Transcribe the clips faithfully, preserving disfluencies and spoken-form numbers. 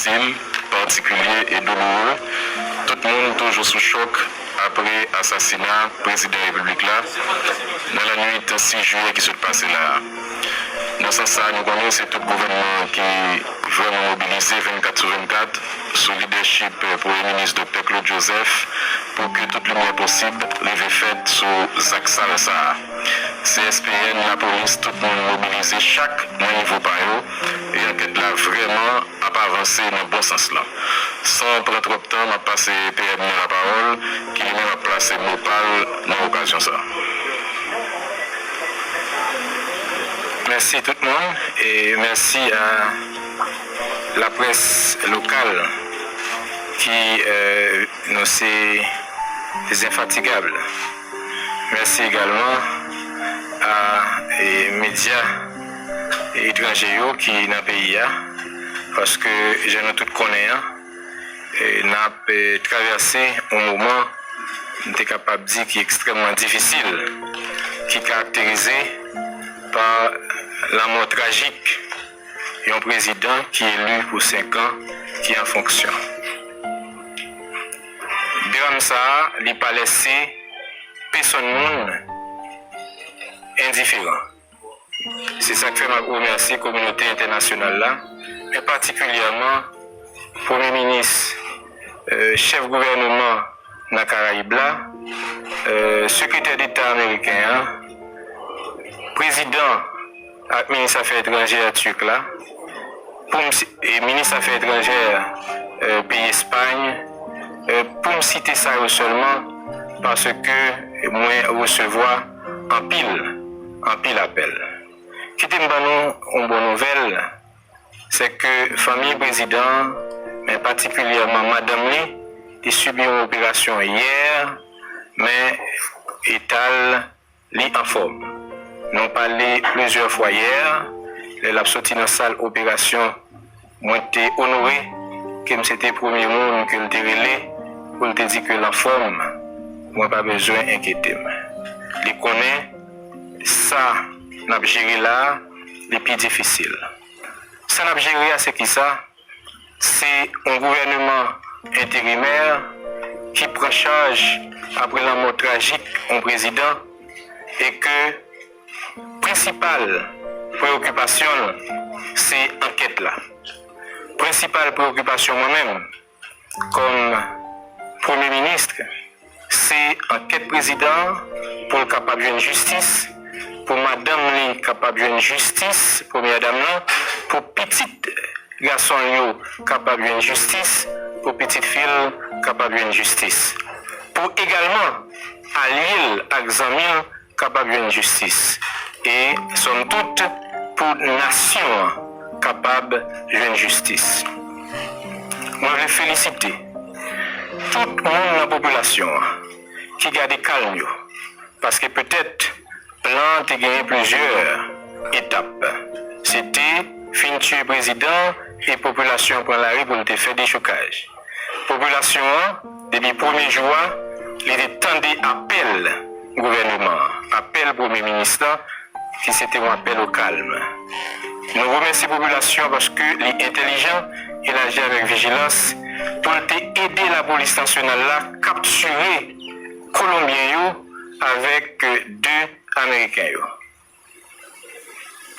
difisil, patikilye e douloure. Tout moun toujou sou chòk apre asasina prezidan repiblik la nan lannwit sis jiyè ki sot pase la a. Nan sans sa a, nou konnen se tout gouvènman an ki vrèman mobilize vennkat sou vennkat sou lidèchip Premye Minis Doktè Claude Joseph pou ke tout limyè posib rive fèt sou zak sal sa a. C S P N, lapolis, tout moun mobilize chak nan nivo pa yo, e ankèt la vrèman ap avanse nan bon sans lan. San pran twòp tan, m ap pase P M nan lapawòl, ki li menm ap plase mo pa l nan okazyon sa a. Mèsi tout moun, e mèsi a laprès lokal ki, euh, nou se zenfatigab. Mèsi egalman a, e, medya etranje yo ki nan peyi a, paske jan nou tout konnen an, e, n ap, e, travèse yon moman, m te kapab di, ki ekstrèmman difisil, ki karakterize pa lanmò trajik yon prezidan ki eli pou senk an, ki an fonksyon. Dram sa a, li pa lèse pèsonn moun endiferan. Se sa k fè m ap remèsye kominote entènasyonal la, men patikilyèman Premye Minis, euh, chèf gouvèneman nan Karayib la, euh, Sekretè Deta ameriken an, prezidan ak minis afè etranjè tirk la, pou m si-, e minis afè etranjè, euh, peyi Espay, euh, pou m site sa yo sèlman, paske mwen resevwa anpil, anpil apèl. Kite m ban nou yon bon nouvèl, se ke fanmi prezidan an, men patikilyèman madanm li, te sibi yon operasyon yè, men eta l, li anfòm. Nou pale plizyè fwa yè, lè l ap soti nan sal operasyon, mwen te onore ke m se te premye moun ke l te rele pou l te di ke l anfòm, mwen pa bezwen enkyete m. Li konnen sa n ap jere la a, li pi difisil. Sa n ap jere a, se kisa? Se yon gouvèneman enterimè ki pran chaj apre lanmò trajik yon prezidan e ke prensipal preyokipasyon l se ankèt la. Prensipal preyokipasyon mwen menm, kòm premye minis, se ankèt prezidan an pou l kapab jwenn jistis, pou madanm li kapab jwenn jistis, premyè dam nan, pou pitit gason l yo kapab jwenn jistis, pou pitit fi l kapab jwenn jistis. Pou egalman alye l ak zanmi l kapab jwenn jistis. E, sòm tout, pou nasyon an kapab jwenn jistis. Mwen vle felisite tout moun nan popilasyon an ki gade kalm yo, paske petèt plan an te genyen plizyè etap. Se te fin tiye prezidan e popilasyon an pran lari pou l te fè dechoukaj. Popilasyon an, depi premye jou a, li te tande apèl gouvèneman an, apèl premye minis lan, ki se te yon apèl o kalm. Nou remèsye popilasyon an paske li entèlijan e l aji avèk vijilans pou l te ede lapolis nasyonal la kaptire Kolonbyen yo avèk de Ameriken yo.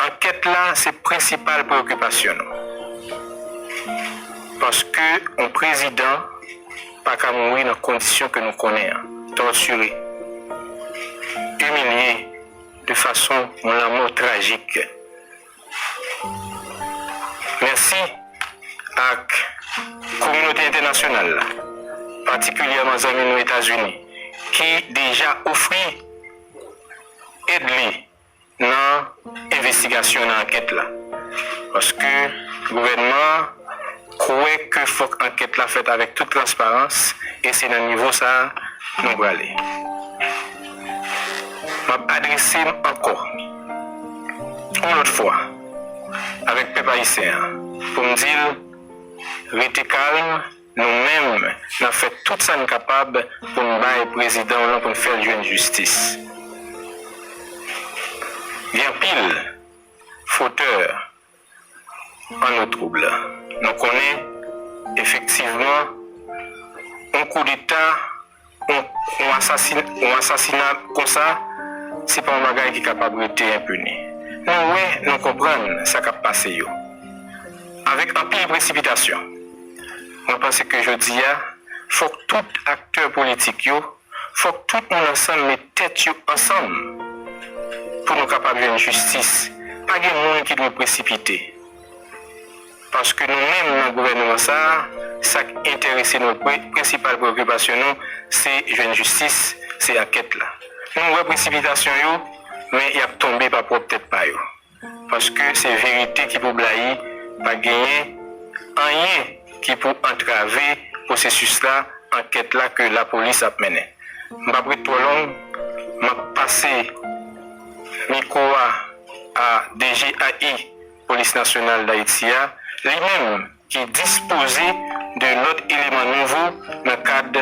Ankèt la se prensipal preyokipasyon nou. Paske yon prezidan pa ka mouri nan kondisyon ke nou konnen an, tòtire, imilye de fason yon lanmò trajik. Mèsi ak kominote entènasyonal la, patikilyèman zanmi nou Etazini, ki deja ofri èd li nan envestigasyon, nan ankèt la. Paske gouvènman an kwè ke fòk ankèt la fèt avèk tout transparans, e se nan nivo sa a nou prale. M ap adrese m ankò, yon lòt fwa, avèk pèp ayisyen an, pou m di l, rete kalm, nou menm, n ap fè tout sa n kapab pou n bay prezidan w lan, pou n fè l jwenn jistis. Gen anpil fotè an nou twoub. Nou konnen Efektivman, yon koudeta, yon, yon asasin-, yon asasina konsa, se pa yon bagay ki kapab rete enpini. Nou wè, nou konprann sa k ap pase yo. Avèk anpil presipitasyon, mwen panse ke jodi a, fòk tout aktè politik yo, fòk tout moun ansanm met tèt yo ansanm pou nou kapab jwenn jistis. Pa gen moun ki dwe presipite. Paske nou menm nan gouvènman sa a, sa k enterese nou, pre-, prensipal preyokipasyon nou, se jwenn jistis, se ankèt la. Nou wè presipitasyon yo, men y ap tonbe pa pwòp tèt pa yo. Paske se verite ki pou blayi, pa genyen anyen ki pou antrave pwosesis la, ankèt la ke lapolis ap mennen. M p ap ret twò long, m ap pase mikwo a a D G A I, Polis Nasyonal Dayiti a, li menm ki dispoze de lòt eleman nouvo nan kad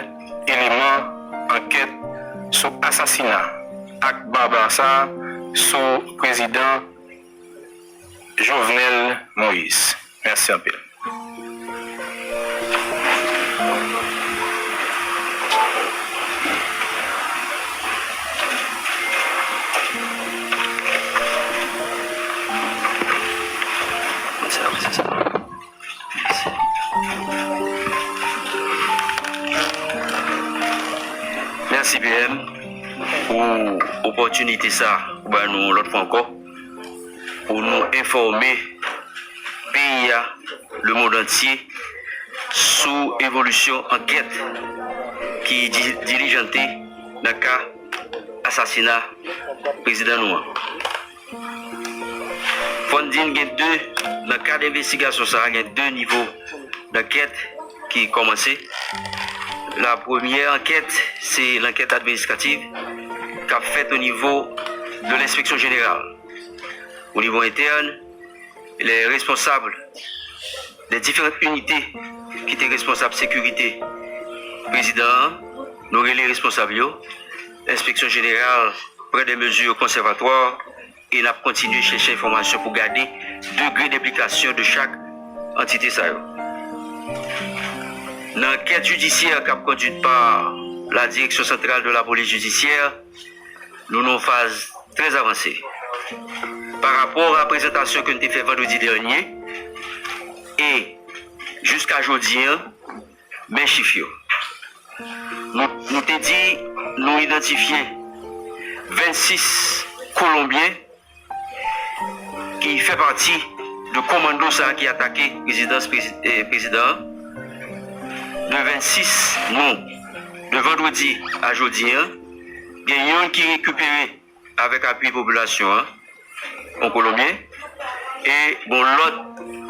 eleman ankèt sou asasina ak baba sa a sou prezidan Jovenel Moïse. Mèsi anpil. Mèsi P M pou opòtinite sa ou ba nou yon lòt fwa ankò pou nou enfòme peyi a, lemonn antye, sou evolisyon ankèt ki di-, dilijante nan ka asasina prezidan nou an. Fò n di n gen de, nan kad envestigasyon sa a, gen de nivo d'ankèt ki kòmanse. La premyè ankèt, se lankèt administrativ k ap fèt o nivo de lenspeksyon jeneral. O nivo entèn, les responsables des différentes unités ki te responsab sekirite prezidan an, nou rele responsab yo. Enspeksyon jeneral pran de mezi konsèvatwa e n ap kontinye chèche enfòmasyon pou gade degre denplikasyon de chak antite sa yo. Nan ankèt jidisyè k ap kondwit pa la Direction Centrale de la Police Judiciaire, nou nan yon faz trè avanse. Pa rapò a prezantasyon ke n te fè vandredi dènye, e jiska jodi an, men chif yo. Nou, nou te di nou idantifye vennsis Kolonbyen ki fè pati de komando sa a ki atake rezidans prezi-, eh, prezidan an. De vennsis nou, de vandredi a jodi an, gen youn ki rekipere avèk apui popilasyon an, yon Kolonbyen, e gon lòt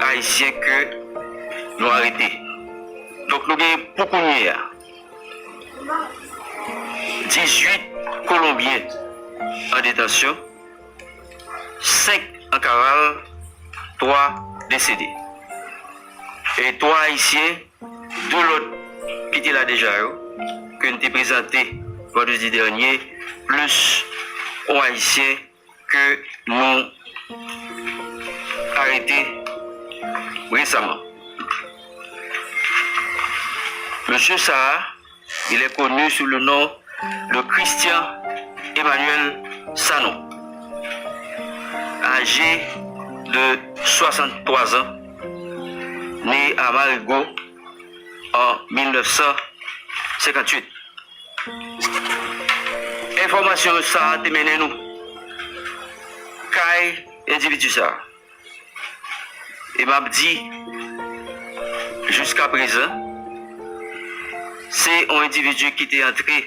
Ayisyen ke nou arete. Donk, nou gen pou kounye a dizuit Kolonbyen an detansyon, senk an kaval, twa desede. E twa Ayisyen, de lòt ki te la deja yo, ke n te prezante vandredi dènye, plis yon Ayisyen ke nou arete resaman. Mesye sa a, il est connu sous le nom de Christian Emmanuel Sanon, âgé de soixante-trois ans, né à Marigot en mille neuf cent cinquante-huit. Enfòmasyon sa a te mennen nou kay endividi sa a. E m ap di, jiska prezan, se yon endividi ki te antre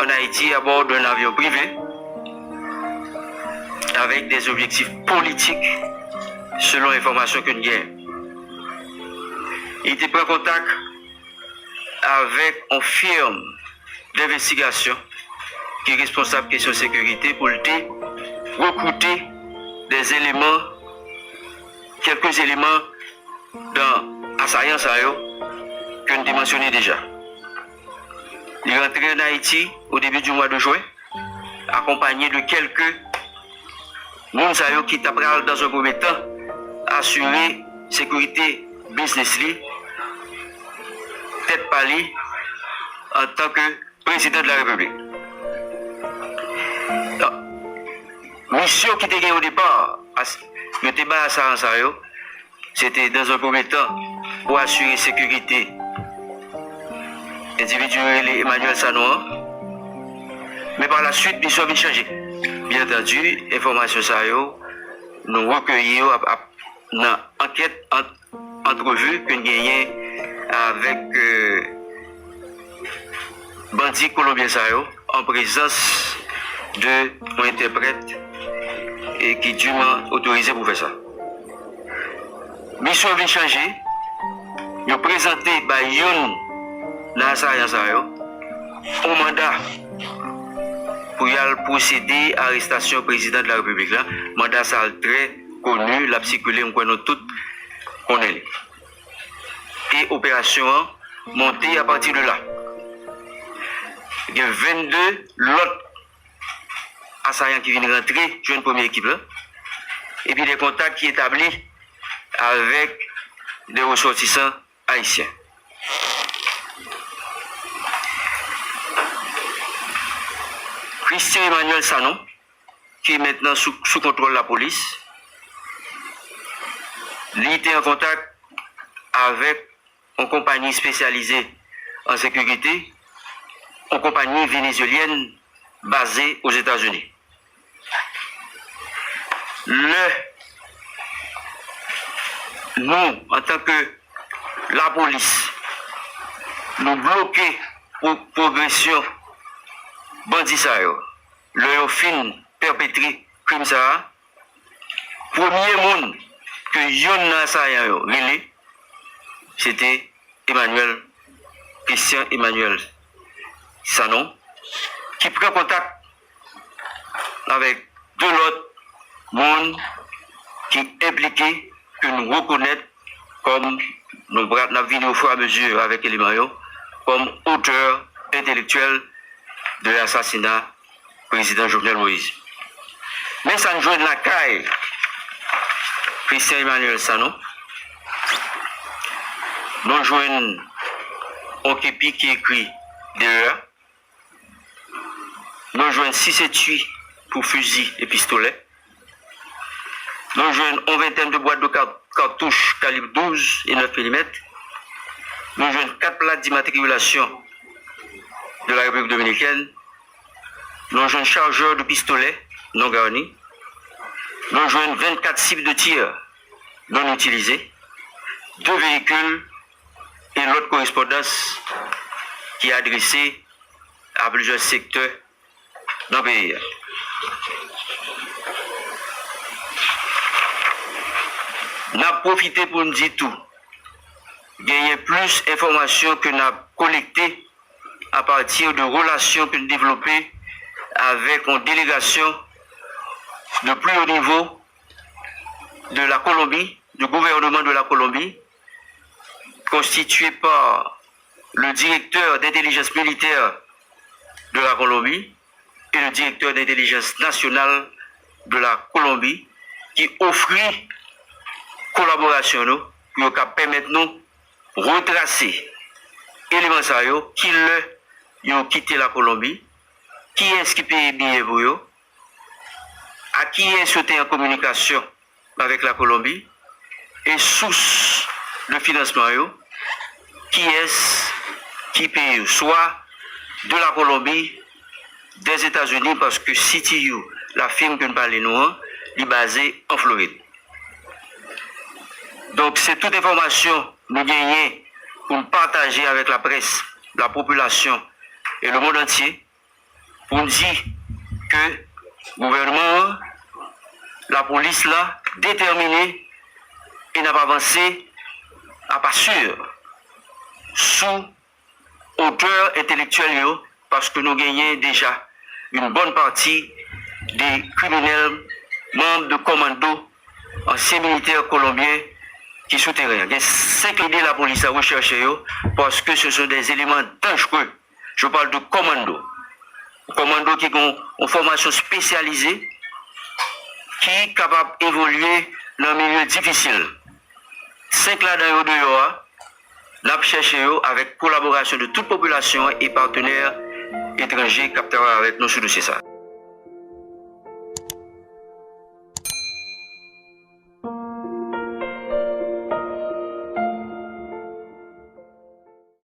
ann Ayiti abò d'un avion privé avec des objectifs politiques, selon enfòmasyon ke n genyen. Li te pran kontak avèk yon firm denvestigasyon ki responsab kesyon sekirite pou l te rekrite des éléments, quelques éléments dans assaillants sa yo ke n te mansyone deja. Li rantre ann Ayiti au début du mois de juin, accompagné de quelques moun sa yo ki ta pral, dans un premier temps, asire sekirite biznis li tèt pa li antanke prezidan de la Repiblik. Misyon ki te gen o depa, as-, yo te bay asayan sa yo, se te, dans un premier temps, pou asire sekirite endividi yo rele Emmanuel Sanon an. Men pa la swit, misyon vin chanje. Byen antandi, enfòmasyon sa yo, nou rekeyi yo ap, ap, nan ankèt, ant-, antrevi ke n genyen avèk, euh, bandi kolonbyen sa yo, an prezans de yon entèprèt e ki diman otorize pou fè sa. Misyon vin chanje, yo prezante bay youn nan asayan sa yo yon manda pou y al pwosede arestasyon prezidan de la Repiblik la. Manda sa a trè koni, l ap sikile, m kwè nou tout konnen li. E operasyon an monte apati de la. Gen vennde lòt asayan ki vin rantre jwenn premye ekip la, epi de kontak ki etabli avèk de resòtisan ayisyen. Christian Emmanuel Sanon, ki mentnan sou, sou kontwòl lapolis, li te an kontak avèk yon konpayi espesyalize an sekirite, yon konpayi venezuelyèn baze Ozetazini. Lè nou, antanke lapolis, nou bloke pro-, pwogresyon bandi sa yo, lè yo fin pèpetre krim sa a, premye moun ke yonn nan asayan yo rele, se te Emmanuel, Christian Emmanuel Sanon, ki pran kontak avèk de lòt moun ki enplike, ke nou rekonèt kòm, nou pral, n ap vini ofirameziye avèk eleman yo, kòm otè entelektyèl de asasina prezidan Jovenel Moïse. Men sa n jwenn lakay Christian Emmanuel Sanon, nou jwenn yon kepi ki ekri D E A, nou jwenn sis etui pou fizi e pistolè, nou jwenn yon ventèn de bwat de ka-, katouch kalib douz e nèf milimèt, nou jwenn kat plak dimatrikilasyon de la Repiblik Dominikèn, nou jwenn chajè de pistolè non garni, nou jwenn vennkat sib de tir non itilize, de veyikil e lòt korespondans ki adrese a plizyè sektè nan peyi a. N ap pwofite pou n di tou, genyen plis enfòmasyon ke n ap kolekte apati de relasyon ke n devlope avèk yon delegasyon de plus haut niveau de la Colombie, du gouvernement de la Colombie, constituée par le directeur d'intelligence militaire de la Colombie et le directeur d'intelligence nationale de la Colombie, ki ofri kolaborasyon nou pou yo ka pèmèt nou retrase eleman sa yo, ki lè yo kite Lakolonbi, kiyès ki peye biyè pou yo, a kiyès yo te an kominikasyon avèk Lakolonbi, e sous de finansman yo, kiyès ki peye yo, swa de Lakolonbi, dèzetazini, paske C T U, la firm ke n pale nou an, li baze an Florid. Donk, se tout enfòmasyon nou genyen pou n pataje avèk laprès, lapopilasyon e lemonn antye, pou n di ke gouvènman an, lapolis la, detèmine e n ap avanse a pa si sou otè entelektyèl yo, paske nou genyen deja yon bòn pati de kriminèl, manm de kòmando, ansyen militè kolonbyen ki sou teren an. Gen senk lidè lapolis la rechèche yo, paske ce sont des éléments dangereux. Je parle de kòmando. Kòmando ki gen yon fòmasyon espesyalize, ki kapab evolye nan milye difisil. Senk ladan yo deyò a, N ap chèche yo avèk kolaborasyon de tout popilasyon an e patenè etranje k ap travay avèk nou sou dosye sa.